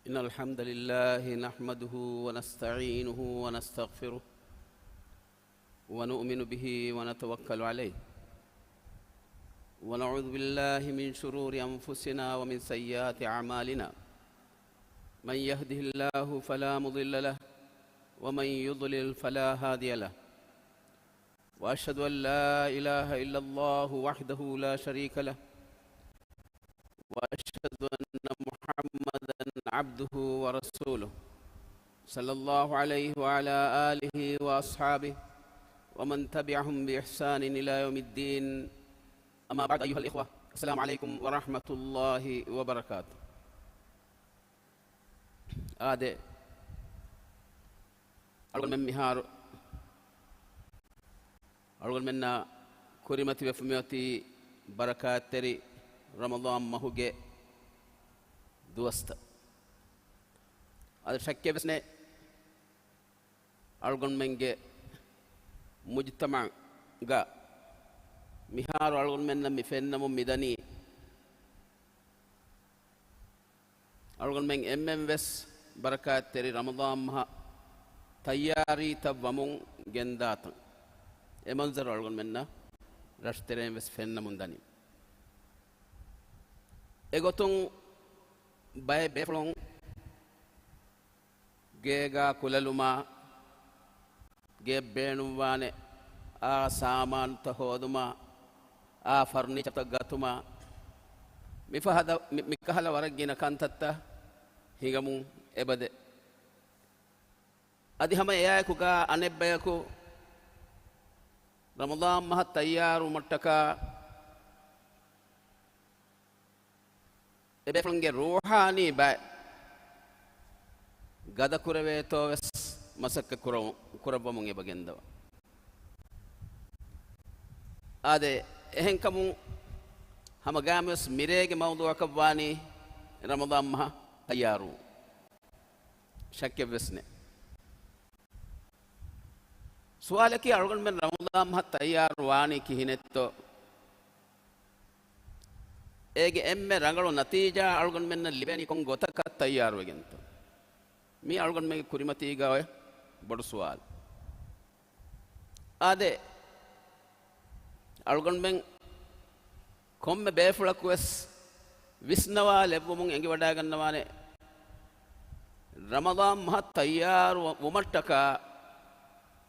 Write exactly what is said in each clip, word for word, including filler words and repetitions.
إن الحمد لله نحمده ونستعينه ونستغفره ونؤمن به ونتوكل عليه ونعوذ بالله من شرور أنفسنا ومن سيئات أعمالنا. من يهده الله فلا مضل له ومن يضلل فلا هادي له. وأشهد أن لا إله إلا الله وحده لا شريك له وأشهد أن محمدا عبده ورسوله صلى الله عليه وعلى آله وأصحابه ومن تبعهم بإحسان إلى يوم الدين. أما بعد، أيها الإخوة، السلام عليكم ورحمة الله وبركاته. އާދެ، އަޅުގަނޑުމެން މިހާރު އަޅުގަނޑުމެންނާ ކުރިމަތިވެފަ މިއޮތީ ބަރަކާތްތެރި ރަމަޟާން މަހުގެ ދުވަސްތައް. އަދި ޝައްކެއް ވެސް ނެތް، އަޅުގަނޑުމެންގެ މުޖުތަމަޢުގަ މިހާރު އަޅުގަނޑުމެންނަށް މި ފެންނަމުން މިދަނީ، އަޅުގަނޑުމެން އެންމެން ވެސް ބަރަކާތްތެރި ރަމަޟާން މަހަށް ތައްޔާރީތައް ވަމުން ގެންދާތަން. އެ މަންޒަރު އަޅުގަނޑުމެންނަށް ރަށުތެރެއިން ވެސް ފެންނަމުން ދަނީ. އެގޮތުން ބައެއް ބޭފުޅުން ގޭގާ ކުލަލުމާ، ގެއަށް ބޭނުންވާނެ އާ ސާމާނުތައް ހޯދުމާ، އާ ފަރުނީޗަރތައް ގަތުމާ، މިފަހަދަ-، މި-، މިކަހަލަ ވަރަށް ގިނަ ކަންތައްތައް ހިނގަމުން އެބަދޭ. އަދި ހަމަ އެއާއެކުގާ އަނެއްބަޔަކު ރަމަޟާން މަހަށް ތައްޔާރުވުމަށްޓަކާ އެބޭފުޅުންގެ ރޫޙާނީ ބައެއް ގަދަކުރެވޭތޯ ވެސް މަސައްކަތް ކުރަވު-، ކުރައްވަމުން އެބަ ގެންދަވާ. އާދެ، އެހެންކަމުން ހަމަ ގާމުވެސް މިރޭގެ މައުޟޫޢަކަށްވާނީ ރަމަޟާން މަހަށް ތައްޔާރުވުން. ޝައްކެއްވެސް ނެތް. ސުވާލަކީ، އަޅުގަނޑުމެން ރަމަޟާން މަހަށް ތައްޔާރު ވާނީ ކިހިނެއްތޯ؟ އޭގެ އެންމެ ރަނގަޅު ނަތީޖާ އަޅުގަނޑުމެންނަށް ލިބޭނީ ކޮން ގޮތަކަށް ތައްޔާރުވެގެންތޯ؟ މީ އަޅުގަނޑުމެންގެ ކުރިމަތީގަ އޮތް ބޮޑު ސުވާލު. އާދެ، އަޅުގަނޑުމެން ކޮންމެ ބޭފުޅަކުވެސް ވިސްނަވާލެއްވުމުން އެނގިވަޑައިގަންނަވާނެ، ރަމަޟާން މަހަށް ތައްޔާރު ވުމަށްޓަކާ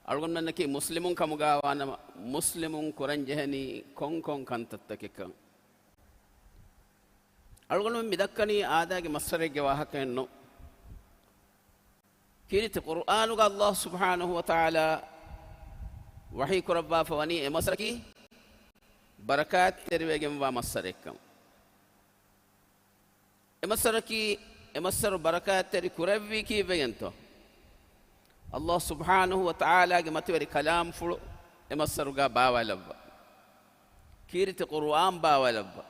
އަޅުގަނޑުމެންނަކީ މުސްލިމުން ކަމުގާވާނަމަ، މުސްލިމުން ކުރަންޖެހެނީ ކޮންކޮން ކަންތައްތަކެއްކަން. އަޅުގަނޑުމެން މިދައްކަނީ އާދައިގެ މައްސަރެއްގެ ވާހަކައެއްނު. ކީރިތި ޤުރުއާނުގަ ﷲ ސުބްޙާނަހޫ ވަތަޢާލާ ވަޙީ ކުރައްވާފަ ވަނީ އެ މައްސަރަކީ ބަރަކާތްތެރިވެގެންވާ މައްސަރެއްކަން. އެ މައްސަރަކީ، އެ މައްސަރު ބަރަކާތްތެރި ކުރެއްވީ ކީއްވެގެންތޯ؟ ﷲ ސުބްޙާނަހޫ ވަތަޢާލާގެ މަތިވެރި ކަލާމްފުޅު އެ މައްސަރުގާ ބާވާލައްވާ. ކީރިތި ޤުރުއާން ބާވާލައްވާ.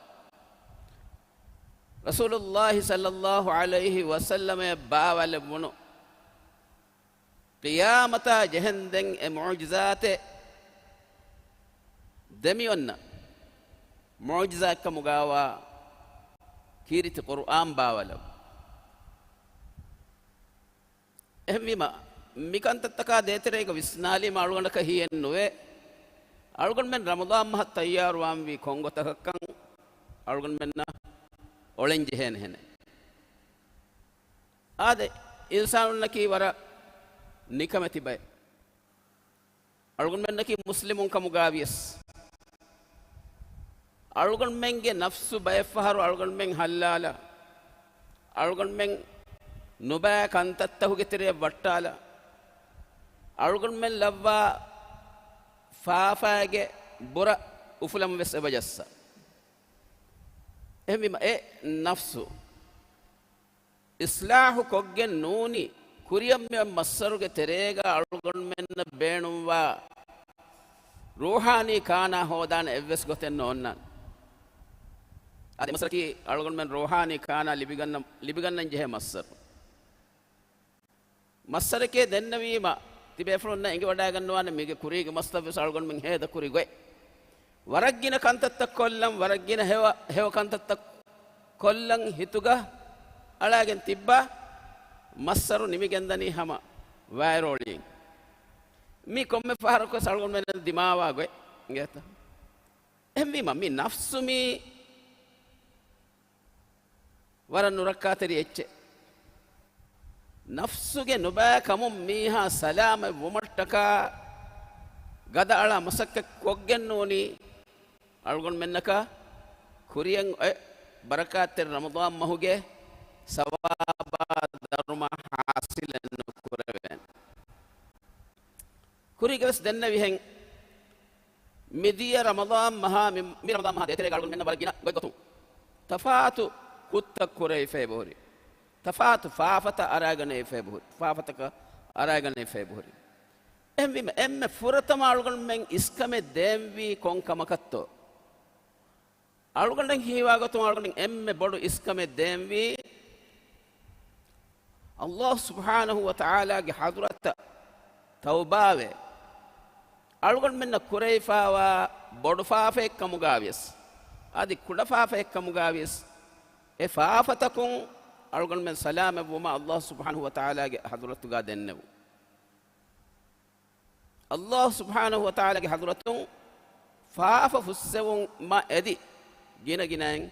ރަސޫލުﷲ ޞައްލަﷲ ޢަލައިހި ވަސައްލަމައަށް ބާވާލެއްވުނު ޤިޔާމަތާ ޖެހެންދެން އެ މުޢުޖިޒާތެއް ދެމިއޮންނަ މުޢުޖިޒާއެއްކަމުގާވާ ކީރިތި ޤުރުއާން ބާވާލައްވާ. އެހެންވީމަ، މިކަންތައްތަކާ ދޭތެރޭގަ ވިސްނާލީމަ އަޅުގަނޑަކަށް ހިޔެއްނުވޭ، އަޅުގަނޑުމެން ރަމަޟާން މަހަށް ތައްޔާރުވާންވީ ކޮންގޮތަކަށްކަން އަޅުގަނޑުމެންނަށް އޮޅެން ޖެހޭނެހެނެއް. އާދެ، އިންސާނުންނަކީ ވަރަށް ނިކަމެތި ބައެއް. އަޅުގަނޑުމެންނަކީ މުސްލިމުން ކަމުގާވިޔަސް، އަޅުގަނޑުމެންގެ ނަފްސު ބައެއްފަހަރު އަޅުގަނޑުމެން ހައްލާލާ، އަޅުގަނޑުމެން ނުބައި ކަންތައްތަކުގެ ތެރެއަށް ވައްޓާލާ، އަޅުގަނޑުމެން ލައްވާ ފާފައިގެ ބުރަ އުފުލަން ވެސް އެބަޖައްސާ. އެހެންވީމަ، އެ ނަފްސު އިޞްލާޙު ކޮށްގެން ނޫނީ، ކުރިއަށް މިއޮތް މައްސަރުގެ ތެރޭގަ އަޅުގަނޑުމެންނަށް ބޭނުންވާ ރޫޙާނީ ކާނާ ހޯދާނެ އެއްވެސް ގޮތެއް ނޯންނާނެ. އާދެ، މައްސަރަކީ އަޅުގަނޑުމެން ރޫޙާނީ ކާނާ ލިބިގަންނަ-، ލިބިގަންނަން ޖެހޭ މައްސަރު. މައްސަރެކޭ ދެންނެވީމަ، ތިބޭފުޅުންނަށް އެނގިވަޑައިގަންނަވާނެ މީގެ ކުރީގެ މަސްތައް ވެސް އަޅުގަނޑުމެން ހޭދަކުރި ގޮތް. ވަރަށް ގިނަ ކަންތައްތައް ކޮށްލަން، ވަރަށް ގިނަ ހެޔޮ، ހެޔޮ ކަންތައްތައް ކޮށްލަން ހިތުގަ އަޅާގެން ތިއްބާ، މައްސަރު ނިމިގެންދަނީ ހަމަ ވާއިރޯޅިއިން. މީ ކޮންމެ ފަހަރަކުވެސް އަޅުގަނޑުމެން ދިމާވާ ގޮތް އިނގޭތަ؟ އެހެންވީމަ، މި ނަފްސު މީ ވަރަށް ނުރައްކާތެރި އެއްޗެއް. ނަފްސުގެ ނުބައި ކަމުން މީހާ ސަލާމަތް ވުމަށްޓަކާ ގަދައަޅާ މަސައްކަތް ކޮށްގެން ނޫނީ، އަޅުގަނޑުމެންނަކަށް ކުރިއަށް އޮތް ބަރަކާތްތެރި ރަމަޟާން މަހުގެ ސަވާބާ ދަރުމަ ހާސިލެއް ނުކުރެވޭނެ. ކުރީގަވެސް ދެންނެވިހެން، މިދިޔަ ރަމަޟާން މަހާ، މި، މި ރަމަޟާން މަހާ ދޭތެރޭގަ އަޅުގަނޑުމެންނަށް ވަރަށް ގިނަ ގޮތްގޮތުން ތަފާތު ކުށްތައް ކުރެވިފައި ބަހުރި. ތަފާތު ފާފަތައް އަރާގަނެވިފައި ބަހުރި. ފާފަތަކަށް އަރާގަނެވިފައި ބަހުރި. އެހެންވީމަ، އެންމެ ފުރަތަމަ އަޅުގަނޑުމެން އިސްކަމެއް ދޭންވީ ކޮން ކަމަކަށްތޯ؟ އަޅުގަނޑަށް ހީވާގޮތުން އަޅުގަނޑު އެންމެ ބޮޑު އިސްކަމެއް ދޭންވީ، އައްލާހު ސުބްޙާނަހު ވަ ތަޢާލާގެ ޙަޟްރަތަށް ތައުބާވެ، އަޅުގަނޑުމެންނަށް ކުރެވިފާވާ ބޮޑު ފާފައެއްކަމުގާވިޔަސް، އަދި ކުޑަ ފާފައެއްކަމުގާވިޔަސް، އެ ފާފަތަކުން އަޅުގަނޑުމެން ސަލާމަތްވުމަށް އައްލާހު ސުބްޙާނަހު ވަ ތަޢާލާގެ ޙަޟްރަތުގާ ދެންނެވުން. އައްލާހު ސުބްޙާނަހު ވަ ތަޢާލާގެ ޙަޟްރަތުން ފާފަ ފުއްސެވުމަށް އެދި ގިނަގިނައިން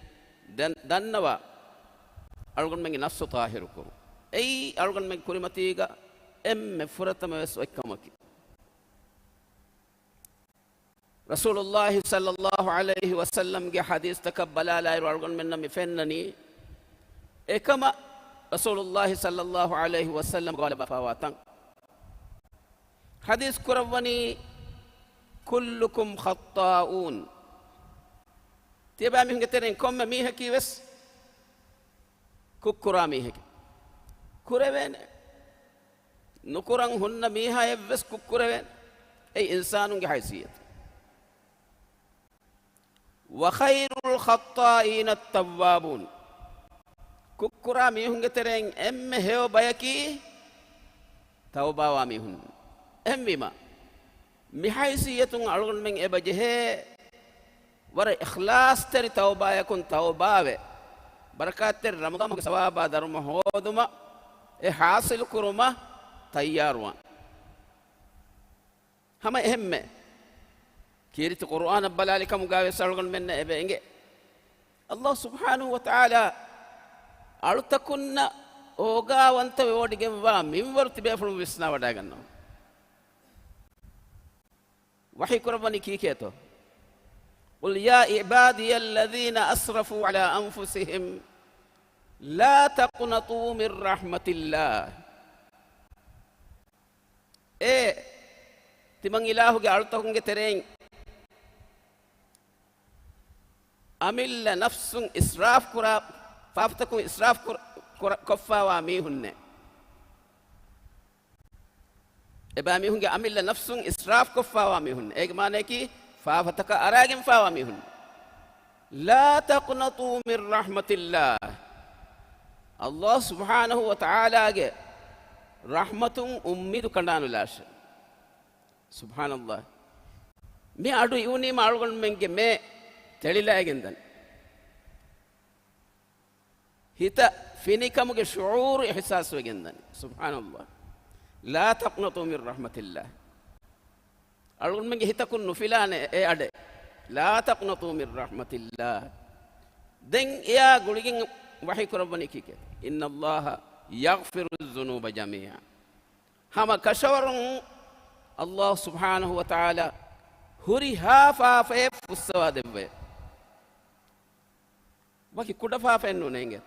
ދަން-، ދަންނަވާ އަޅުގަނޑުމެންގެ ނަފްސު ޠާހިރުކުރުން. އެއީ އަޅުގަނޑުމެން ކުރިމަތީގަ އެންމެ ފުރަތަމަވެސް އޮތްކަމަކީ. ރަސޫލުﷲ ޞައްލަﷲ ޢަލައިހި ވަސައްލަމްގެ ޙަދީޘްތަކަށް ބަލާލާއިރު އަޅުގަނޑުމެންނަށް މި ފެންނަނީ، އެކަމަށް ރަސޫލުﷲ ޞައްލަﷲ ޢަލައިހި ވަސައްލަމް ގޯލަބާފާވާ ތަން. ޙަދީޘް ކުރައްވަނީ، "كلكم خطاؤون." ތިޔަބައިމީހުންގެ ތެރެއިން ކޮންމެ މީހަކީވެސް ކުށްކުރާ މީހެކޭ. ކުރެވޭނެ. ނުކުރަން ހުންނަ މީހާއެއްވެސް ކުށްކުރެވޭނެ. އެއީ އިންސާނުންގެ ހައިސިއްޔަތު. "وخير الخطائين التوابون." ކުށްކުރާ މީހުންގެ ތެރެއިން އެންމެ ހެޔޮ ބަޔަކީ ތައުބާވާ މީހުން. އެހެންވީމަ، މި ހައިސިއްޔަތުން އަޅުގަނޑުމެން އެބަ ޖެހޭ ވަރަށް އިޚްލާޞްތެރި ތައުބާޔަކުން ތައުބާވެ، ބަރަކާތްތެރި ރަމަޟާން މަހުގެ ސަވާބާ ދަރުމަ ހޯދުމަށް އެ ޙާޞިލު ކުރުމަށް ތައްޔާރުވާން. ހަމަ އެހެންމެ ކީރިތި ޤުރުއާނަށް ބަލާލި ކަމުގައިވެސް އަޅުގަނޑުމެންނަށް އެބަ އެނގޭ، އައްލާހު ސުބްޙާނަހު ވަ ތަޢާލާ އަޅުތަކުންނަށް އޯގާވަންތަވެވޮޑިގެންވާ މިންވަރު ތިބޭފުޅުން ވިސްނާވަޑައިގަންނަވާ. ވަޙީ ކުރައްވަނީ ކީކޭތޯ؟ "قل يا عبادي الذين أسرفوا على أنفسهم لا تقنطوا من رحمة الله." އޭ ތިމަން އިލާހުގެ އަޅުތަކުންގެ ތެރެއިން އަމިއްލަ ނަފްސުން އިސްރާފް ކުރާ، ފާފަތަކުން އިސްރާފް ކުރ-، ކުރ-، ކޮށްފާވާ މީހުންނޭ. އެބައިމީހުންގެ އަމިއްލަ ނަފްސުން އިސްރާފް ކޮށްފާވާ މީހުން. އޭގެ މާނައަކީ ފާފަތަކަށް އަރާގެންފާވާ މީހުން. لا تقنطوا من رحمة الله. އައްލާހު ސުބްޙާނަހު ވަ ތަޢާލާގެ ރަޙްމަތުން އުއްމީދު ކަނޑާނުލާށޭ. ސުބްޙާނައްލާހް. މި އަޑު އިވުނީމަ އަޅުގަނޑުމެންގެ މޭ ތެޅިލައިގެންދަނީ. ހިތަށް ފިނިކަމުގެ ޝުޢޫރު އިޙްސާސްވެގެންދަނީ. ސުބްޙާނައްލާހް. لا تقنطوا من رحمة الله. އަޅުގަނޑުމެންގެ ހިތަކުން ނުފިލާނެ އެ އަޑެއް. لا تقنطوا من رحمة الله. ދެން އެއާ ގުޅިގެން ވަޙީ ކުރައްވަނީ ކީކޭ؟ إن الله يغفر الذنوب جميعا. ހަމަ ކަށަވަރުން އައްލާހު ސުބްޙާނަހު ވަ ތަޢާލާ ހުރިހާ ފާފައެއް ފުއްސަވާ ދެއްވޭ. ވަކި ކުޑަ ފާފައެއް ނޫނޭ އިނގޭ.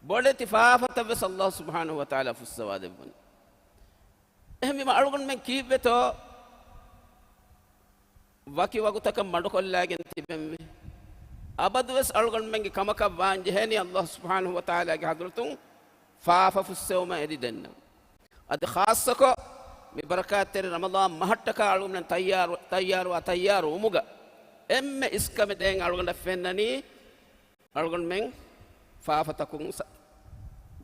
ބޮޑެތި ފާފަތައްވެސް އައްލާހު ސުބްޙާނަހު ވަ ތަޢާލާ ފުއްސަވާ ދެއްވަނީ. އެހެންވީމަ އަޅުގަނޑުމެން ކީއްވެތޯ ވަކި ވަގުތަކަށް މަޑުކޮށްލާގެން ތިބެންވީ؟ އަބަދުވެސް އަޅުގަނޑުމެންގެ ކަމަކަށް ވާން ޖެހޭނީ އައްލާހު ސުބްޙާނަހު ވަ ތަޢާލާގެ ޙަޟްރަތުން ފާފަ ފުއްސެވުމަށް އެދި ދެންނެވުން. އަދި ޚާއްޞަކޮށް، މި ބަރަކާތްތެރި ރަމަޟާން މަހަށްޓަކާ އަޅުގަނޑުމެން ތައްޔާރު، ތައްޔާރުވާ ތައްޔާރު ވުމުގަ އެންމެ އިސްކަމެއް ދޭން އަޅުގަނޑަށް ފެންނަނީ، އަޅުގަނޑުމެން ފާފަތަކުން ސަ-،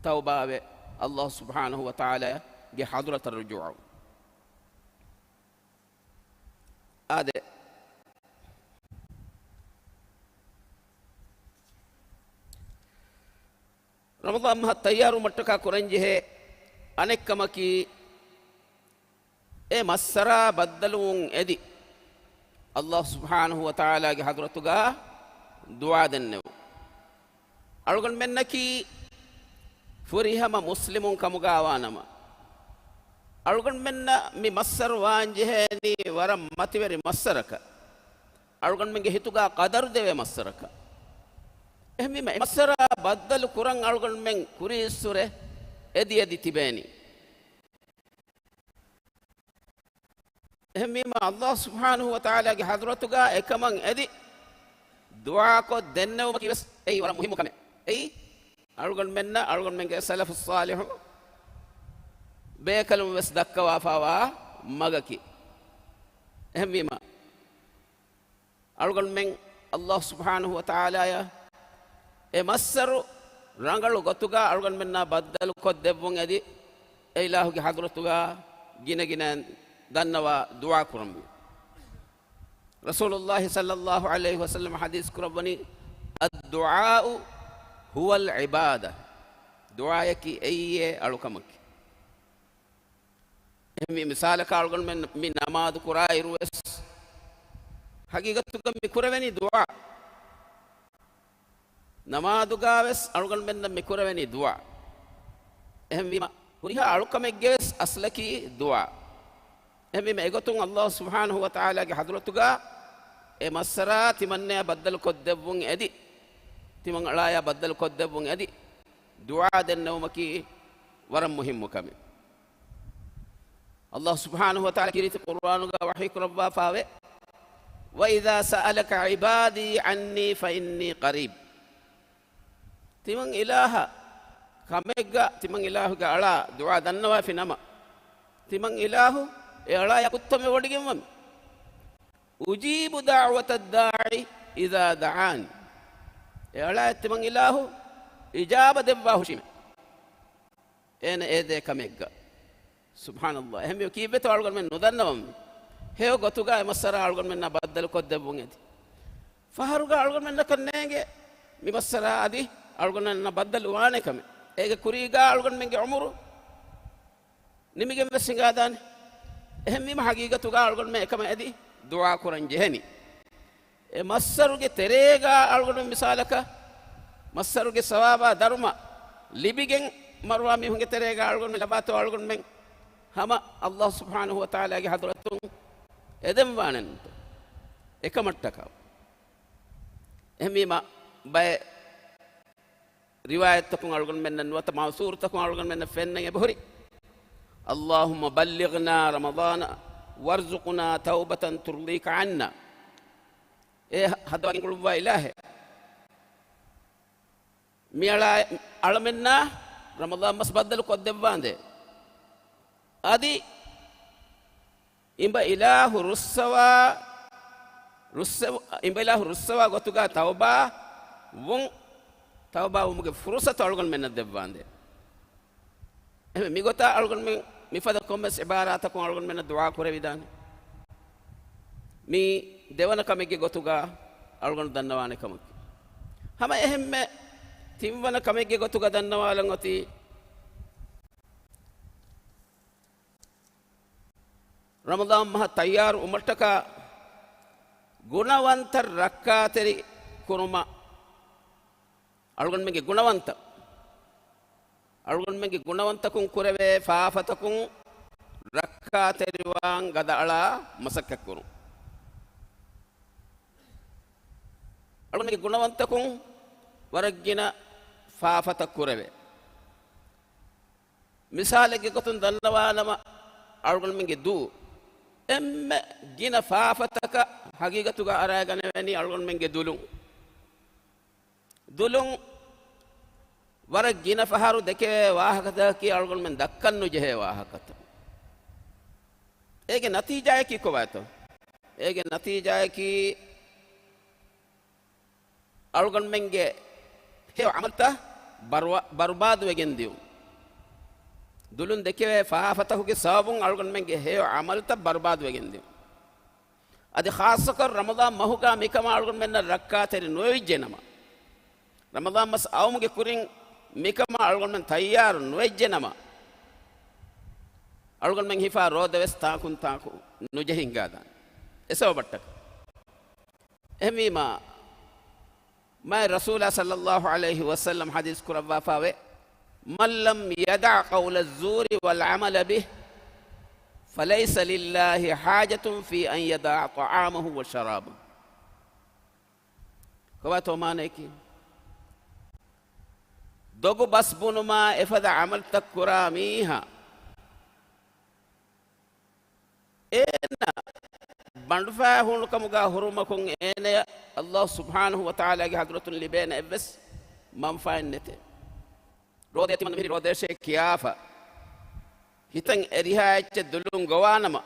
ތައުބާވެ، އައްލާހު ސުބްޙާނަހު ވަ ތަޢާލާގެ ޙަޟްރަތަށް ރުޖޫޢަވުން. އާދެ. ރަމަޟާން މަހަށް ތައްޔާރުވުމަށްޓަކާ ކުރަންޖެހޭ އަނެއްކަމަކީ، އެ މައްސަރާ ބައްދަލުވުން އެދި، ﷲ ސުބްޙާނަހޫ ވަތަޢާލާގެ ޙަޟްރަތުގަ ދުޢާ ދެންނެވުން. އަޅުގަނޑުމެންނަކީ ފުރިހަމަ މުސްލިމުން ކަމުގައިވާނަމަ، އަޅުގަނޑުމެންނަށް މި މައްސަރު ވާންޖެހޭނީ ވަރަށް މަތިވެރި މައްސަރަކަށް، އަޅުގަނޑުމެންގެ ހިތުގަ ޤަދަރު ދެވޭ މައްސަރަކަށް. އެހެންވީމަ، އެ މައްސަރާ ބައްދަލު ކުރަން އަޅުގަނޑުމެން ކުރީއްސުރެ އެދި އެދި ތިބޭނީ. އެހެންވީމަ، ﷲ ސުބްޙާނަހޫ ވަތަޢާލާގެ ޙަޟްރަތުގަ އެކަމަށް އެދި ދުޢާކޮށް ދެންނެވުމަކީ ވެސް އެއީ ވަރަށް މުހިއްމު ކަމެއް. އެއީ އަޅުގަނޑުމެންނަށް އަޅުގަނޑުމެންގެ ސަލަފުއް ޞާލިޙު ބޭކަލުން ވެސް ދައްކަވާފައިވާ މަގަކީ. އެހެންވީމަ، އަޅުގަނޑުމެން ﷲ ސުބްޙާނަހޫ ވަތަޢާލާއަށް އެ މައްސަރު ރަނގަޅު ގޮތުގަ އަޅުގަނޑުމެންނާ ބައްދަލު ކޮށްދެއްވުން އެދި، އެ އިލާހުގެ ޙަޟްރަތުގަ ގިނަގިނައިން ދަންނަވާ ދުޢާ ކުރަންވީ. ރަސޫލުﷲ ޞައްލަﷲ ޢަލައިހި ވަސައްލަމަ ޙަދީޘް ކުރައްވަނީ، "الدعاء هو العبادة." ދުޢާޔަކީ އެއީ އެ އަޅުކަމަކީ. އެހެންވީ، މިސާލަކަށް އަޅުގަނޑުމެން މި ނަމާދު ކުރާ އިރު ވެސް، ޙަޤީޤަތުގަ މި ކުރެވެނީ ދުޢާ. ނަމާދުގަ ވެސް އަޅުގަނޑުމެންނަށް މި ކުރެވެނީ ދުޢާ. އެހެންވީމަ، ހުރިހާ އަޅުކަމެއްގެ ވެސް އަސްލަކީ ދުޢާ. އެހެންވީމަ، އެގޮތުން ﷲ ސުބްޙާނަހޫ ވަތަޢާލާގެ ޙަޟްރަތުގަ އެ މައްސަރާ ތިމަންނަޔާ ބައްދަލުކޮށްދެއްވުން އެދި، ތިމަން އަޅާޔާ ބައްދަލުކޮށްދެއްވުން އެދި، ދުޢާ ދެންނެވުމަކީ ވަރަށް މުހިއްމު ކަމެއް. ﷲ ސުބްޙާނަހޫ ވަތަޢާލާ ކީރިތި ޤުރުއާނުގަ ވަޙީ ކުރައްވާފައިވޭ، "وإذا سألك عبادي عني فإني قريب." ތިމަން އިލާހަށް ކަމެއްގަ، ތިމަން އިލާހުގެ އަޅާ ދުޢާ ދަންނަވާފި ނަމަ، ތިމަން އިލާހު އެ އަޅާޔާ ކުއްތަމެ ވޮޑިގެންވަމެ. "أجيب دعوة الداع إذا دعان." އެ އަޅާޔަށް ތިމަން އިލާހު އިޖާބަ ދެއްވާ ހުށީމެ، އޭނަ އޭދޭ ކަމެއްގަ. ސުބްޙާނަﷲ. އެހެންވީމަ، ކީއްވެތޯ އަޅުގަނޑުމެން ނުދަންނަވަންވީ؟ ހެޔޮ ގޮތުގަ އެ މައްސަރާ އަޅުގަނޑުމެންނާ ބައްދަލު ކޮށްދެއްވުން އެދި. ފަހަރުގަ އަޅުގަނޑުމެންނަކަށް ނޭނގޭ މި މައްސަރާ އަދި އަޅުގަނޑުމެންނަށް ބައްދަލު ވާނެ ކަމެއް. އޭގެ ކުރީގަ އަޅުގަނޑުމެންގެ އުމުރު ނިމިގެން ވެސް ހިނގާދާނެ. އެހެންވީމަ، ޙަޤީޤަތުގަ އަޅުގަނޑުމެން އެކަމަށް އެދި ދުޢާ ކުރަން ޖެހެނީ. އެ މައްސަރުގެ ތެރޭގަ އަޅުގަނޑު މިސާލަކަށް، މައްސަރުގެ ސަވާބާ ދަރުމަ ލިބިގެން މަރުވާ މީހުންގެ ތެރޭގަ އަޅުގަނޑު ލަބާތޯ އަޅުގަނޑުމެން ހަމަ ﷲ ސުބްޙާނަހޫ ވަތަޢާލާގެ ޙަޟްރަތުން އެދެންވާނެންތޯ؟ އެކަމަށްޓަކާ. އެހެންވީމަ، ބައެއް ރިވާޔަތްތަކުން އަޅުގަނޑުމެންނަށް ނުވަތަ މައުސޫރުތަކުން އަޅުގަނޑުމެންނަށް ފެންނަން އެބަހުރި، "اللهم بلغنا رمضان وارزقنا توبة ترضيك عنا." އޭ ހަ-، ހައްދަވާ ގެންގުޅުއްވާ އިލާހޭ، މިއަޅާ އަޅަމެންނާ ރަމަޟާން މަސް ބައްދަލު ކޮށްދެއްވާނދޭ. އަދި އިބަ އިލާހު ރުއްސަވާ، ރުއްސަވ-، އިބަ އިލާހު ރުއްސަވާ ގޮތުގަ ތައުބާ ވުން، ތައުބާ ވުމުގެ ފުރުޞަތު އަޅުގަނޑުމެންނަށް ދެއްވާނދޭ. އެހެން މިގޮތަށް އަޅުގަނޑުމެން މިފަދަ ކޮންމެސް ޢިބާރާތަކުން އަޅުގަނޑުމެންނަށް ދުޢާ ކުރެވިދާނެ. މީ ދެވަނަ ކަމެއްގެ ގޮތުގަ އަޅުގަނޑު ދަންނަވާނެ ކަމަކީ. ހަމަ އެހެންމެ ތިންވަނަ ކަމެއްގެ ގޮތުގަ ދަންނަވާލަން އޮތީ، ރަމަޟާން މަހަށް ތައްޔާރު ވުމަށްޓަކާ ގުނަވަންތައް ރައްކާތެރި ކުރުމަށް އަޅުގަނޑުމެންގެ ގުނަވަންތަ، އަޅުގަނޑުމެންގެ ގުނަވަންތަކުން ކުރެވޭ ފާފަތަކުން ރައްކާތެރިވާން ގަދައަޅާ މަސައްކަތްކުރުން. އަޅުގަނޑުމެންގެ ގުނަވަންތަކުން ވަރަށް ގިނަ ފާފަތައް ކުރެވޭ. މިސާލެއްގެ ގޮތުން ދަންނަވާނަމަ، އަޅުގަނޑުމެންގެ ދޫ އެންމެ ގިނަ ފާފަތަކަށް ހަގީގަތުގަ އަރާގަނެވެނީ އަޅުގަނޑުމެންގެ ދުލުން. ދުލުން ވަރަށް ގިނަ ފަހަރު ދެކެވޭ ވާހަކަތަކަކީ އަޅުގަނޑުމެން ދައްކަން ނުޖެހޭ ވާހަކަތައް. އޭގެ ނަތީޖާއަކީ ކޮބާތޯ؟ އޭގެ ނަތީޖާއަކީ އަޅުގަނޑުމެންގެ ހެޔޮ ޢަމަލުތައް ބަރުވަ-، ބަރުބާދުވެގެން ދިޔުން. ދުލުން ދެކެވޭ ފާފަތަކުގެ ސަބަބުން އަޅުގަނޑުމެންގެ ހެޔޮ ޢަމަލުތައް ބަރުބާދުވެގެން ދިޔުން. އަދި ޚާއްޞަކޮށް ރަމަޟާން މަހުގަ މިކަމަށް އަޅުގަނޑުމެންނަށް ރައްކާތެރި ނުވެވިއްޖެނަމަ، ރަމަޟާން މަސް އައުމުގެ ކުރިން މިކަމަށް އަޅުގަނޑުމެން ތައްޔާރު ނުވެއްޖެނަމަ، އަޅުގަނޑުމެން ހިފާ ރޯދަވެސް ތާކުން ތާކު ނުޖެހި ހިނގާދާނެ. އެ ސަބަބަށްޓަކަ. އެހެންވީމާ، މާތް ރަސޫލާ ޞައްލައްލާހު ޢަލައިހި ވަސައްލަމް ޙަދީޘް ކުރައްވާފާވޭ، "من لم يدع قول الزور والعمل به، فليس لله حاجة في أن يدع طعامه وشرابه." ކޮބާތޯ މާނަޔަކީ؟ ދޮގު ބަސް ބުނުމާ އެފަދަ ޢަމަލުތައް ކުރާ މީހާ، އޭނަ ބަނޑުފައި ހޫނުކަމުގަ ހުރުމަކުން އޭނަޔަށް ﷲ ސުބްޙާނަހޫ ވަތަޢާލާގެ ޙަޟްރަތުން ލިބޭނެ އެއްވެސް މަންފާއެއް ނެތޭ. ރޯދަޔަށް ތިމަން ނުހިރި ރޯދަޔަށޭ ކިޔާފަ، ހިތަށް އެރިހާ އެއްޗެއް ދުލުން ގޮވާނަމަ،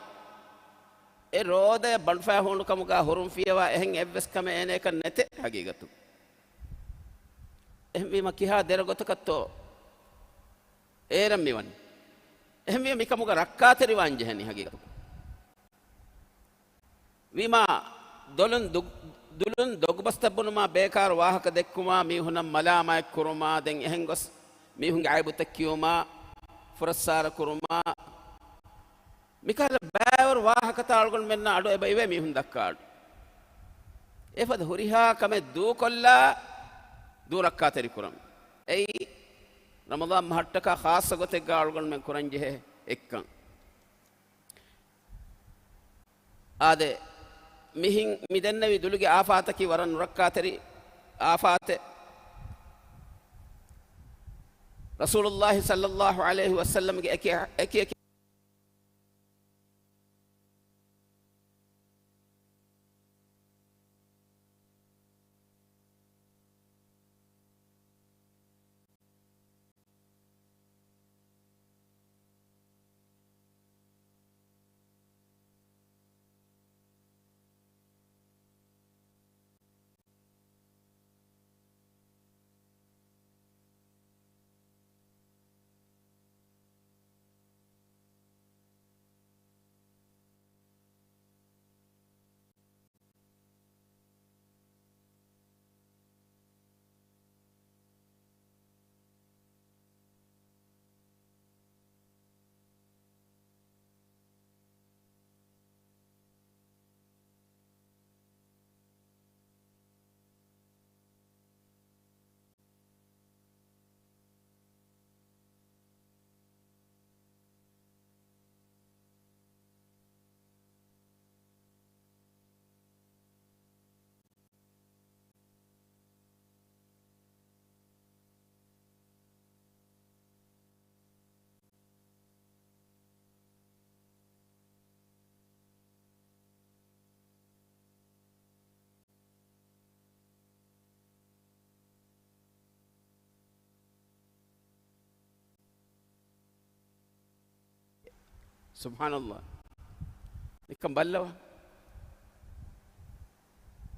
އެ ރޯދަޔަށް ބަނޑުފައި ހޫނުކަމުގަ ހުރުން ފިޔަވާ އެހެން އެއްވެސް ކަމެއް އޭނަޔަކަށް ނެތޭ ޙަޤީޤަތު. އެހެންވީމަ ކިހާ ދެރަ ގޮތަކަށްތޯ އޭރަށް މިވަނީ؟ އެހެންވީމަ މިކަމުގަ ރައްކާތެރިވާން ޖެހެނީ ޙަޤީޤަތު. ވީމާ، ދޮލުން ދު-، ދުލުން ދޮގުބަސްތައް ބުނުމާ، ބޭކާރު ވާހަކަ ދެއްކުމާ، މީހުނަށް މަލާމާތް ކުރުމާ، ދެން އެހެން ގޮސް މީހުންގެ އައިބުތައް ކިޔުމާ، ފުރައްސާރަ ކުރުމާ، މިކަހަލަ ބައިވަރު ވާހަކަތައް އަޅުގަނޑުމެންނަށް އަޑު އެބަ އިވޭ މީހުން ދައްކާ އަޑު. އެފަދަ ހުރިހާ ކަމެއް ދޫކޮށްލާ، ދޫ ރައްކާތެރި ކުރަން. އެއީ ރަމަޟާން މަހަށްޓަކާ ޚާއްޞަ ގޮތެއްގަ އަޅުގަނޑުމެން ކުރަންޖެހޭ އެއްކަން. އާދެ، މިހިން މި ދެންނެވި ދުލުގެ އާފާތަކީ ވަރަށް ނުރައްކާތެރި އާފާތެއް. ރަސޫލުﷲ ޞައްލައްލާހު ޢަލައިހި ވަސައްލަމްގެ އެކި، އެކި، އެކި ސުބްޙާނަﷲ. ނިކަން ބައްލަވާ.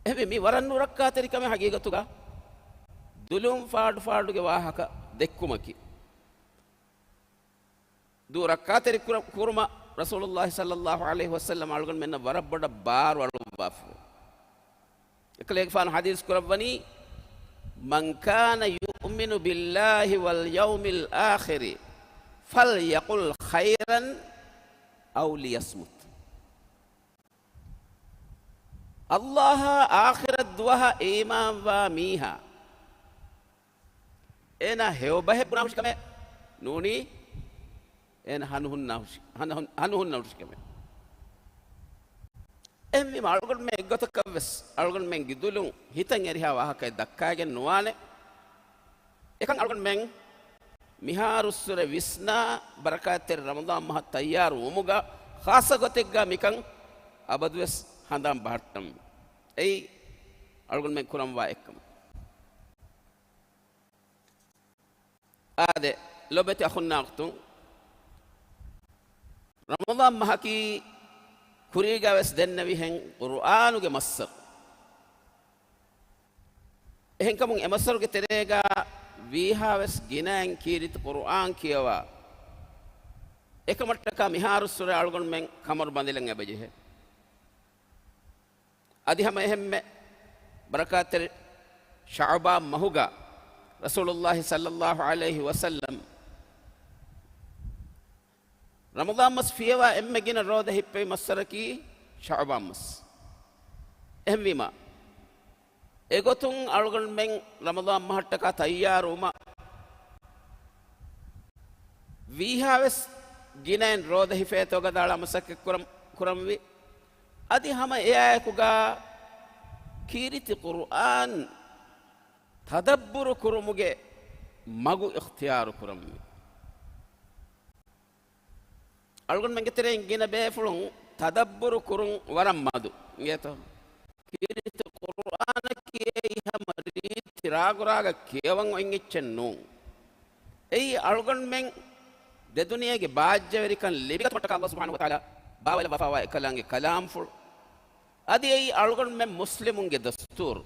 އެހެންވެ، މި ވަރަށް ނުރައްކާތެރިކަމެއް ޙަޤީޤަތުގަ ދުލުން ފާޑު ފާޑުގެ ވާހަކަ ދެއްކުމަކީ. ދޫ ރައްކާތެރި ކުރ-، ކުރުމަށް ރަސޫލުﷲ ޞައްލައްލާހު ޢަލައިހި ވަސައްލަމް އަޅުގަނޑުމެންނަށް ވަރަށް ބޮޑަށް ބާރު އަޅުއްވާފަ. އެކަލޭގެފާނު ޙަދީޘް ކުރައްވަނީ، "من كان يؤمن بالله واليوم الآخر فليقل خيرا أو ليصمت." ﷲ އާ އާޚިރަތް ދުވަހަށް އީމާންވާ މީހާ، އޭނާ ހެޔޮ ބަހެއް ބުނާ ހުށިކަމެއް ނޫނީ، އޭނާ ހަނު ހުންނާ ހުށި-، ހަނަ ހުން-، ހަނު ހުންނަ ހުށިކަމެއް. އެހެންވީމަ، އަޅުގަނޑުމެން އެއްގޮތަކަށްވެސް އަޅުގަނޑުމެންގެ ދުލުން ހިތަށް އެރިހާ ވާހަކައެއް ދައްކާގެން ނުވާނެ. އެކަން އަޅުގަނޑުމެން މިހާރުއްސުރެ ވިސްނާ، ބަރަކާތްތެރި ރަމަޟާން މަހަށް ތައްޔާރު ވުމުގަ ޚާއްޞަ ގޮތެއްގަ މިކަން އަބަދުވެސް ހަނދާން ބަހައްޓަން. އެއީ އަޅުގަނޑުމެން ކުރަންވާ އެއްކަމެއް. އާދެ، ލޮބެތި އަޚުންނާ އުޚްތުން، ރަމަޟާން މަހަކީ ކުރީގަވެސް ދެންނެވިހެން ޤުރުއާނުގެ މައްސަރު. އެހެންކަމުން އެ މައްސަރުގެ ތެރޭގަ ވީހާވެސް ގިނައިން ކީރިތި ޤުރުއާން ކިޔަވާ، އެކަމަށްޓަކާ މިހާރުއްސުރެ އަޅުގަނޑުމެން ކަމަރު ބަނދެލަން އެބަޖެހޭ. އަދި ހަމަ އެހެންމެ ބަރަކާތްތެރި ޝަޢުބާން މަހުގަ ރަސޫލުﷲ ޞައްލައްލާހު ޢަލައިހި ވަސައްލަމް ރަމަޟާން މަސް ފިޔަވާ އެންމެ ގިނަ ރޯދަ ހިއްޕެވި މައްސަރަކީ ޝަޢުބާން މަސް. އެހެންވީމާ، އެގޮތުން އަޅުގަނޑުމެން ރަމަޟާން މަހަށްޓަކާ ތައްޔާރުވުމަށް ވީހާވެސް ގިނައިން ރޯދަ ހިފޭތޯ ގަދައަޅާ މަސައްކަތް ކުރަން، ކުރަންވީ. އަދި ހަމަ އެއާއެކުގަ ކީރިތި ޤުރުއާން ތަދައްބުރު ކުރުމުގެ މަގު އިޚްތިޔާރު ކުރަންވީ. އަޅުގަނޑުމެންގެ ތެރެއިން ގިނަ ބޭފުޅުން ތަދައްބުރު ކުރުން ވަރަށް މަދު. އިނގޭތޯ؟ ކީރިތި ޤުރުއާނަކީ އެއީ ހަމަ ރީތި ރާގުރާގަ ކިޔަވަން އޮތް އެއްޗެއް ނޫން. އެއީ އަޅުގަނޑުމެން ދެދުނިޔޭގެ ބާއްޖަވެރިކަން ލިބިގަތުމަށްޓަކާ ﷲ ސުބްޙާނަހޫ ވަތަޢާލާ ބާވައިލައްވާފައިވާ އެކަލާނގެ ކަލާމްފުޅު. އަދި އެއީ އަޅުގަނޑުމެން މުސްލިމުންގެ ދަސްތޫރު.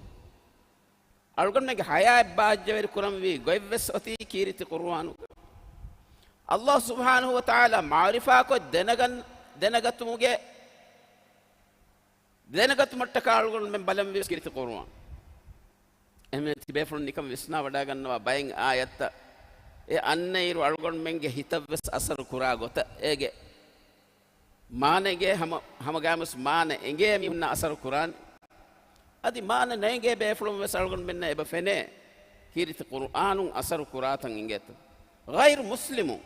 އަޅުގަނޑުމެންގެ ޙަޔާތް ބާއްޖަވެރި ކުރަންވީ ގޮތްވެސް އޮތީ ކީރިތި ޤުރުއާނުގަ. ﷲ ސުބްޙާނަހޫ ވަތަޢާލާ މަޢުރިފާކޮށް ދެނަގަން، ދެނެގަތުމުގެ، ދެނެގަތުމަށްޓަކާ އަޅުގަނޑުމެން ބަލަންވީ ކީރިތި ޤުރުއާން. އެހެންވެ ތިބޭފުޅުން ނިކަން ވިސްނާ ވަޑާގަންނަވާ ބައެއް އާޔަތްތައް އެ އަންނައިރު އަޅުގަނޑުމެންގެ ހިތަށްވެސް އަސަރު ކުރާ ގޮތަށް އޭގެ މާނައިގެ ހަމަ، ހަމަގައިމުވެސް މާނަ އެނގޭ މީހުންނަށް އަސަރު ކުރާނެ. އަދި މާނަ ނޭނގޭ ބޭފުޅުން ވެސް އަޅުގަނޑުމެންނަށް އެބަ ފެނޭ ކީރިތި ޤުރުއާނުން އަސަރު ކުރާތަން އިނގޭތޯ. ޣައިރު މުސްލިމު،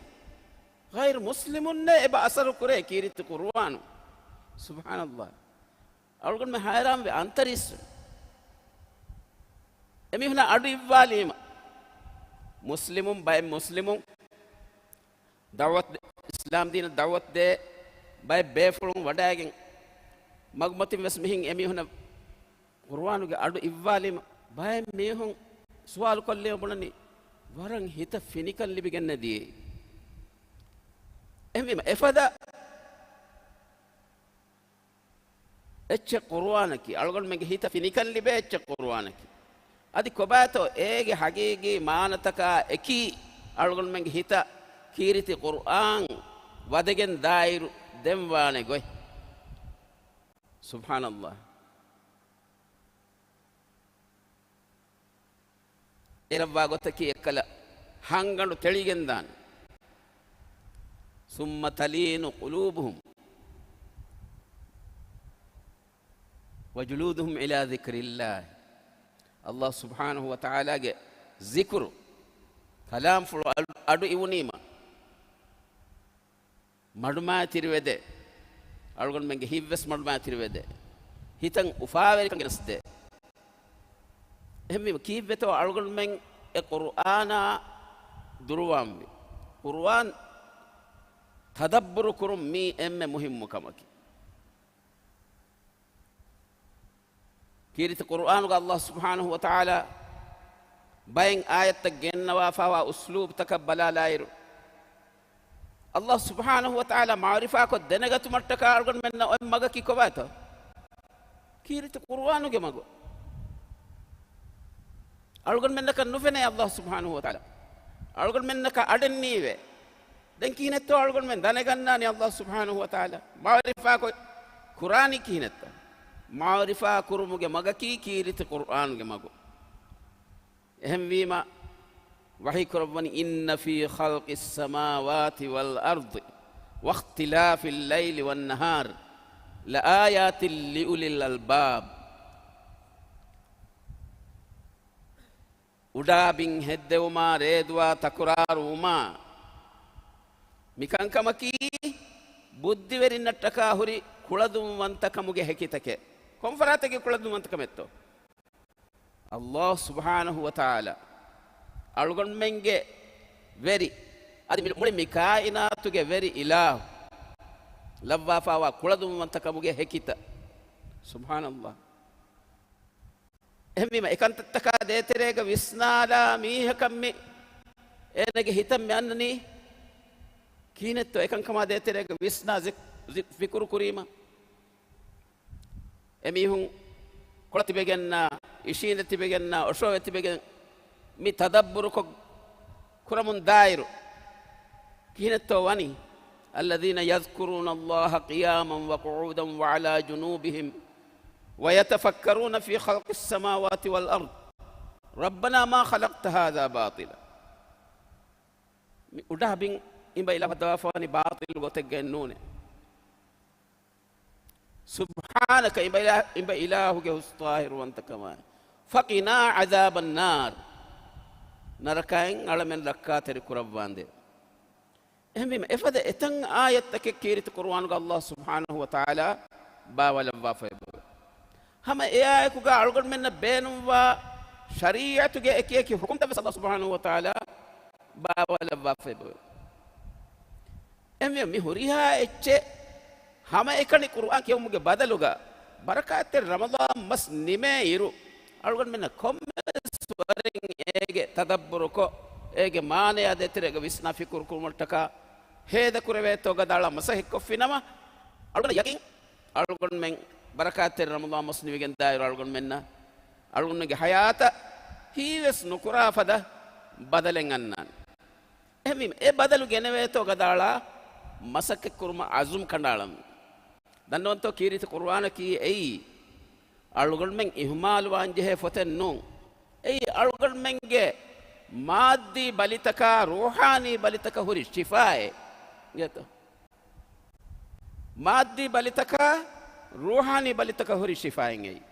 ޣައިރު މުސްލިމުންނެއް އެބަ އަސަރު ކުރޭ ކީރިތި ޤުރުއާނު. ސުބްޙާނަﷲ. އަޅުގަނޑުމެން ހައިރާންވެ އަންތަރީސްވެ. އެމީހުންނަށް އަޑު އިއްވާލީމަ، މުސްލިމުން، ބައެއް މުސްލިމުން، ދަޢުވަތު ދޭ، އިސްލާމް ދީނަށް ދަޢުވަތު ދޭ ބައެއް ބޭފުޅުން ވަޑައިގެން، މަގުމަތިން ވެސް މިހިން އެމީހުނަށް ޤުރުއާނުގެ އަޑު އިއްވާލީމަ، ބައެއް މީހުން ސުވާލު ކޮށްލީމަ ބުނަނީ، ވަރަށް ހިތަށް ފިނިކަން ލިބިގެންނެ ދިޔައީ. އެހެންވީމަ، އެފަދަ އެއްޗެއް ޤުރުއާނަކީ، އަޅުގަނޑުމެންގެ ހިތަށް ފިނިކަން ލިބޭ އެއްޗެއް ޤުރުއާނަކީ. އަދި ކޮބާތޯ އޭގެ ޙަޤީޤީ މާނަތަކާ އެކީ އަޅުގަނޑުމެންގެ ހިތަށް ކީރިތި ޤުރުއާން ވަދެގެން ދާއިރު ދެން ވާނެ ގޮތް؟ ސުބްޙާނަﷲ. އެރަށްވާ ގޮތަކީ އެއްކަލަ ހަންގަނޑު ތެޅިގެންދާނެ. ثُمَّ تَلِينُ قُلُوبُهُمْ وَجُلُودُهُمْ إِلَىٰ ذِكْرِ اللَّهِ. ﷲ ސުބްޙާނަހޫ ވަތަޢާލާގެ ޒިކުރު، ކަލާމްފުޅު އަޑު، އަޑު އިވުނީމަ، މަޑުމައިތިރިވެދޭ. އަޅުގަނޑުމެންގެ ހިތްވެސް މަޑުމައިތިރިވެދޭ. ހިތަށް އުފާވެރިކަން ގެނެސްދޭ. އެހެންވީމަ، ކީއްވެތޯ އަޅުގަނޑުމެން އެ ޤުރުއާނާ ދުރުވާންވީ؟ ޤުރުއާން ތަދައްބުރު ކުރުން މީ އެންމެ މުހިއްމު ކަމަކީ. ކީރިތި ޤުރުއާނުގަ ﷲ ސުބްޙާނަހޫ ވަތަޢާލާ ބައެއް އާޔަތްތައް ގެންނަވާފައިވާ އުސްލޫބުތަކަށް ބަލާލާއިރު، ﷲ ސުބްޙާނަހޫ ވަތަޢާލާ މަޢުރިފާކޮށް ދެނެގަތުމަށްޓަކާ އަޅުގަނޑުމެންނަށް އޮތް މަގަކީ ކޮބާތޯ؟ ކީރިތި ޤުރުއާނުގެ މަގު. އަޅުގަނޑުމެންނަކަށް ނުފެނޭ ﷲ ސުބްޙާނަހޫ ވަތަޢާލާ. އަޅުގަނޑުމެންނަކަށް އަޑެއް ނީވޭ. ދެން ކިހިނެއްތޯ އަޅުގަނޑުމެން ދަނެގަންނާނީ ﷲ ސުބްޙާނަހޫ ވަތަޢާލާ މަޢުރިފާކޮށް ކުރާނީ ކިހިނެއްތޯ؟ މަޢުރިފާ ކުރުމުގެ މަގަކީ ކީރިތި ޤުރުއާނުގެ މަގު. އެހެންވީމަ، ވަޙީކުރައްވަނީ، إِنَّ فِي خَلْقِ السَّمَاوَاتِ وَالْأَرْضِ وَاخْتِلَافِ اللَّيْلِ وَالنَّهَارِ لَآيَاتٍ لِأُولِي الْأَلْبَابِ. އުޑާ ބިން ހެއްދެވުމާ، ރޭދުއާ ތަކުރާރުވުމާ، މިކަންކަމަކީ ބުއްދިވެރިންނަށްޓަކާ ހުރި ކުޅަދުންވަންތަކަމުގެ ހެކިތަކެއް. ކޮންފަރާތެއްގެ ކުޅަދުންވަންތަކަމެއްތޯ؟ ﷲ ސުބްޙާނަހޫ ވަތަޢާލާ އަޅުގަނޑުމެންގެ ވެރި، އަދި މި، މުޅި މި ކާއިނާތުގެ ވެރި އިލާހު ލައްވާފައިވާ ކުޅަދުންވަންތަކަމުގެ ހެކިތައް. ސުބްޙާނަﷲ. އެހެންވީމަ، އެކަންތައްތަކާ ދޭތެރޭގަ ވިސްނާލާ މީހަކަށް މި އޭނަގެ ހިތަށް މި އަންނަނީ ކިހިނެއްތޯ؟ އެކަންކަމާ ދޭތެރޭގަ ވިސްނާ ޒި، ޒި، ފިކުރު ކުރީމަ، އެމީހުން ކޮޅަށް ތިބެގެންނާ، އިށީނދެ ތިބެގެންނާ، އޮށޯވެ ތިބެގެން މި ތަދައްބުރުކޮށް ކުރަމުން ދާއިރު ކިހިނެއްތޯ ވަނީ؟ الَّذِينَ يَذْكُرُونَ اللَّهَ قِيَامًا وَقُعُودًا وَعَلَىٰ جُنُوبِهِمْ وَيَتَفَكَّرُونَ فِي خَلْقِ السَّمَاوَاتِ وَالْأَرْضِ رَبَّنَا مَا خَلَقْتَ هَٰذَا بَاطِلًا. މި އުޑާ ބިން އިބަ އިލާހު ހަދާފާނީ ބާޠިލު ގޮތެއްގައެއް ނޫނޭ. سبحانك، އިބަ އިލާ-، އިބަ އިލާހުގެ ހުސް ޠާހިރުވަންތަކަމާއި. فقنا عذاب النار، ނަރަކައިން އަޅަމެން ރައްކާތެރި ކުރައްވާނދޭ. އެހެންވީމަ، އެފަދަ އެތައް އާޔަތްތަކެއް ކީރިތި ޤުރުއާނުގަ ﷲ ސުބްޙާނަހޫ ވަތަޢާލާ ބާވަލައްވާފައި ބޮވޭ. ހަމަ އެއާއެކުގަ އަޅުގަނޑުމެންނަށް ބޭނުންވާ ޝަރީޢަތުގެ އެކިއެކި ޙުކުމްތައްވެސް ﷲ ސުބްޙާނަހޫ ވަތަޢާލާ ބާވަލައްވާފައި ބޮވޭ. އެހެންވެ، މި ހުރިހާ އެއްޗެއް ހަމައެކަނި ޤުރުއާން ކިޔެވުމުގެ ބަދަލުގަ، ބަރަކާތްތެރި ރަމަޟާން މަސް ނިމޭ އިރު، އަޅުގަނޑުމެންނަށް ކޮންމެސް ވަރެއް އޭގެ ތަދައްބުރުކޮށް، އޭގެ މާނަޔާ ދޭތެރޭގަ ވިސްނާ ފިކުރު ކުރުމަށްޓަކާ ހޭދަކުރެވޭތޯ ގަދައަޅާ މަސައްކަތްކޮށްފިނަމަ، އަޅުގަނޑަށް ޔަޤީން، އަޅުގަނޑުމެން ބަރަކާތްތެރި ރަމަޟާން މަސް ނިމިގެން ދާއިރު އަޅުގަނޑުމެންނަށް، އަޅުގަނޑުމެންގެ ޙަޔާތަށް ހީވެސް ނުކުރާ ފަދަ ބަދަލެއް އަންނާނެ. އެހެންވީމަ، އެ ބަދަލު ގެނެވޭތޯ ގަދައަޅާ މަސައްކަތްކުރުމަށް ޢަޒުމް ކަނޑައަޅަން. ދަންނަވަންތޯ، ކީރިތި ޤުރުއާނަކީ އެއީ އަޅުގަނޑުމެން އިހުމާލުވާންޖެހޭ ފޮތެއް ނޫން. އެއީ އަޅުގަނޑުމެންގެ މާއްދީ ބަލިތަކާ ރޫޙާނީ ބަލިތަކަށް ހުރި ޝިފާއެއް. އިނގޭތޯ؟ މާއްދީ ބަލިތަކާ ރޫޙާނީ ބަލިތަކަށް ހުރި ޝިފާއެއް އެއީ.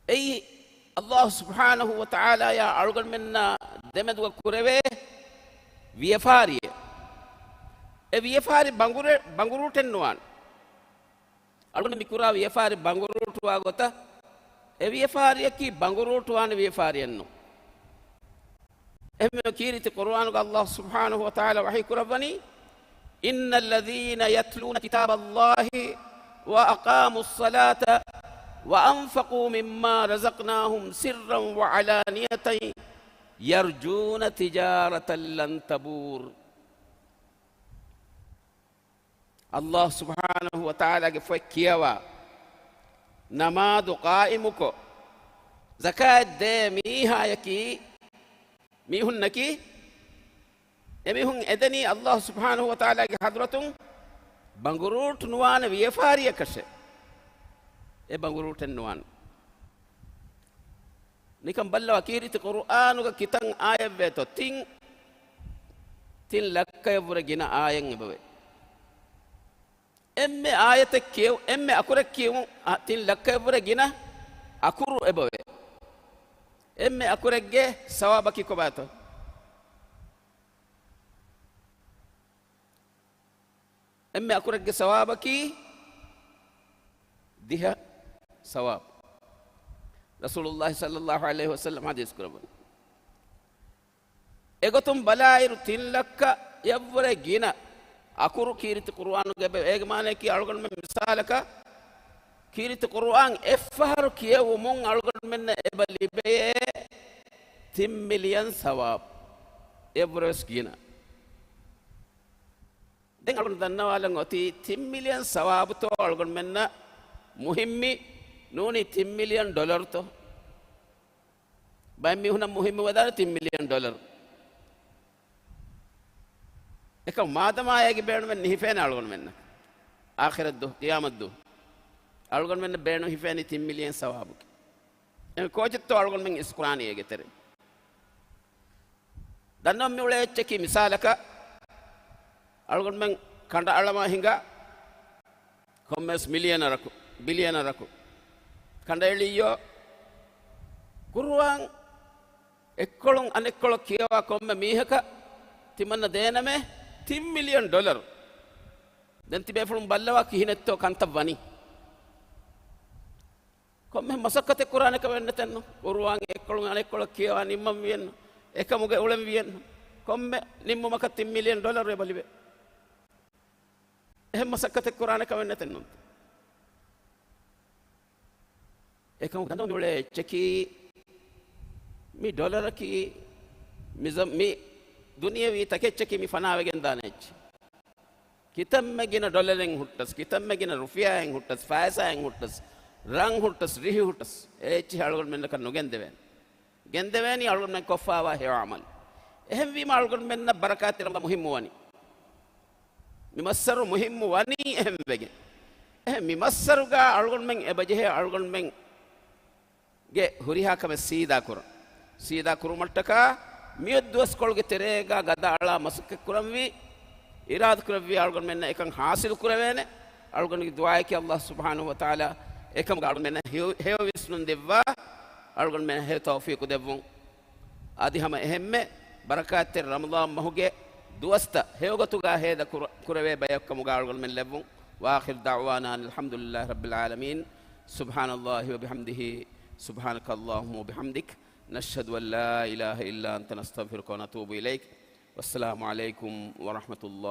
އެއީ، ﷲ ސުބްޙާނަހޫ ވަތަޢާލާޔާ އަޅުގަނޑުމެންނާ ދެމެދުގަ ކުރެވޭ ވިޔަފާރިއެއް. އެ ވިޔަފާރި ބަނގުރެ-، ބަނގުރޫޓެއް ނުވާނެ. އަޅުގަނޑު މި ކުރާ ވިޔަފާރި ބަނގުރޫޓުވާ ގޮތަށް، އެ ވިޔަފާރިއަކީ ބަނގުރޫޓުވާނެ ވިޔަފާރިއެއް ނޫން. އެހެންވެ، ކީރިތި ޤުރުއާނުގަ ﷲ ސުބްޙާނަހޫ ވަތަޢާލާ ވަޙީ ކުރައްވަނީ، إن الذين يتلون كتاب الله وأقاموا الصلاة وأنفقوا مما رزقناهم سرا وعلانية يرجون تجارة لن تبور. ﷲ ސުބްޙާނަހޫ ވަތަޢާލާގެ ފޮތް ކިޔަވާ، ނަމާދު ޤާއިމުކޮށް، ޒަކާތް ދޭ މީހާޔަކީ، މީހުންނަކީ، އެމީހުން އެދެނީ ﷲ ސުބްޙާނަހޫ ވަތަޢާލާގެ ޙަޟްރަތުން ބަނގުރޫޓު ނުވާނެ ވިޔަފާރިއަކަށެ. އެ ބަނގުރޫޓެއް ނުވާނެ. ނިކަން ބައްލަވާ، ކީރިތި ޤުރުއާނުގަ ކިތަން އާޔަތްވޭތޯ؟ ތިން، ތިން ލައްކަޔަށްވުރެ ގިނަ އާޔަތް އެބަވޭ. އެންމެ އާޔަތެއް ކިޔެވު-، އެންމެ އަކުރެއް ކިޔެވުން، އާ، ތިން ލައްކަޔަށްވުރެ ގިނަ އަކުރު އެބަވޭ. އެންމެ އަކުރެއްގެ ސަވާބަކީ ކޮބާތޯ؟ އެންމެ އަކުރެއްގެ ސަވާބަކީ ދިހަ ސަވާބު. ރަސޫލުﷲ ޞައްލަﷲ ޢަލައިހި ވަސައްލަމް ޙަދީޘް ކުރައްވަނީ. އެގޮތުން ބަލާއިރު، ތިން ލައްކަޔަށްވުރެ ގިނަ އަކުރު ކީރިތި ޤުރުއާނުގައި އެބަ-، އޭގެ މާނަޔަކީ، އަޅުގަނޑުމެން މިސާލަކަށް، ކީރިތި ޤުރުއާން އެއްފަހަރު ކިޔެވުމުން އަޅުގަނޑުމެންނަށް އެބަ ލިބެޔޭ ތިން މިލިއަން ސަވާބު. އެއަށްވުރެ ވެސް ގިނަ. ދެން އަޅުގަނޑު ދަންނަވާލަން އޮތީ، ތިން މިލިއަން ސަވާބުތޯ އަޅުގަނޑުމެންނަށް މުހިއްމީ ނޫނީ ތިން މިލިއަން ޑޮލަރުތޯ؟ ބައެއް މީހުނަށް މުހިއްމުވެދާނެ ތިން މިލިއަން ޑޮލަރު. އެކަމު މާދަމާ އޭގެ ބޭނުމެއް ނުހިފޭނެ އަޅުގަނޑުމެންނަށް، އާޚިރަތްދުވަހު، ޤިޔާމަތްދުވަހު އަޅުގަނޑުމެންނަށް ބޭނުން ހިފޭނީ ތިން މިލިއަން ސަވާބުގެ. އެ ކޯޗެއްތޯ އަޅުގަނޑުމެން އިސްކުރާނީ އޭގެ ތެރެ؟ ދަންނަވަން މިއުޅޭ އެއްޗަކީ، މިސާލަކަށް، އަޅުގަނޑުމެން ކަނޑައަޅަމާ ހިނގާ ކޮންމެސް މިލިއަނަރަކު، ބިލިއަނަރަކު ކަނޑައެޅިއްޔޯ، ޤުރުއާން އެއްކޮޅުން އަނެއްކޮޅަށް ކިޔަވާ ކޮންމެ މީހަކަށް ތިމަންނަ ދޭނަމޭ ތިން މިލިއަން ޑޮލަރު. ދެން ތިބޭފުޅުން ބައްލަވާ ކިހިނެއްތޯ ކަންތައް ވަނީ. ކޮންމެ މަސައްކަތެއް ކުރާނެ ކަމެއް ނެތެއްނު. ޤުރުއާން އެއްކޮޅުން އަނެއްކޮޅަށް ކިޔަވާ ނިންމަން ވިއެއްނު. އެކަމުގެ އުޅެން ވިއެއްނު. ކޮންމެ ނިންމުމަކަށް ތިން މިލިއަން ޑޮލަރު އެބަ ލިބޭ. އެހެން މަސައްކަތެއް ކުރާނެ ކަމެއް ނެތެއްނު. އެކަމު ދަންނަވަން މިއުޅޭ އެއްޗަކީ، މި ޑޮލަރަކީ މި ޒަ-، މި ދުނިޔެވީ ތަކެއްޗަކީ މި ފަނާވެގެން ދާނެ އެއްޗެއް. ކިތަންމެ ގިނަ ޑޮލަރެއް ހުއްޓަސް، ކިތަންމެ ގިނަ ރުފިޔާއެއް ހުއްޓަސް، ފައިސާއެއް ހުއްޓަސް، ރަން ހުއްޓަސް، ރިހި ހުއްޓަސް، އެ އެއްޗެއް އަޅުގަނޑުމެންނަކަށް ނުގެންދެވޭނެ. ގެންދެވޭނީ އަޅުގަނޑުމެން ކޮށްފާވާ ހެޔޮ ޢަމަލު. އެހެންވީމަ އަޅުގަނޑުމެންނަށް ބަރަކާތްތެރި ރަމަޟާން މުހިއްމުވަނީ. މި މައްސަރު މުހިއްމު ވަނީ އެހެންވެގެން. އެހެން މި މައްސަރުގަ އަޅުގަނޑުމެން އެބަޖެހޭ އަޅުގަނޑުމެން ގެ ހުރިހާ ކަމެއް ސީދާ ކުރަން. ސީދާ ކުރުމަށްޓަކާ މިއޮތް ދުވަސްކޮޅުގެ ތެރޭގަ ގަދައަޅާ މަސައްކަތް ކުރަންވީ، އިރާދަ ކުރެއްވި އަޅުގަނޑުމެންނަށް އެކަން ހާސިލް ކުރެވޭނެ. އަޅުގަނޑުގެ ދުޢާއަކީ އައްލާހު ސުބްޙާނަހު ވަތަޢާލާ އެކަމުގަ އަޅުގަނޑުމެންނަށް ހެޔޮ، ހެޔޮ ވިސްނުން ދެއްވާ، އަޅުގަނޑުމެންނަށް ހެޔޮ ތައުފީޤު ދެއްވުން. އަދި ހަމަ އެހެންމެ ބަރަކާތްތެރި ރަމަޟާން މަހުގެ ދުވަސްތައް ހެޔޮގޮތުގަ ހޭދަ ކުރ-، ކުރެވޭ ބަޔަކު ކަމުގަ އަޅުގަނޑުމެން ލެއްވުން. وآخر دعوانا أن الحمد لله رب العالمين. سبحان الله وبحمده، سبحانك اللهم وبحمدك، نشهد أن لا إله إلا أنت، نستغفرك ونتوب إليك. والسلام عليكم ورحمة الله.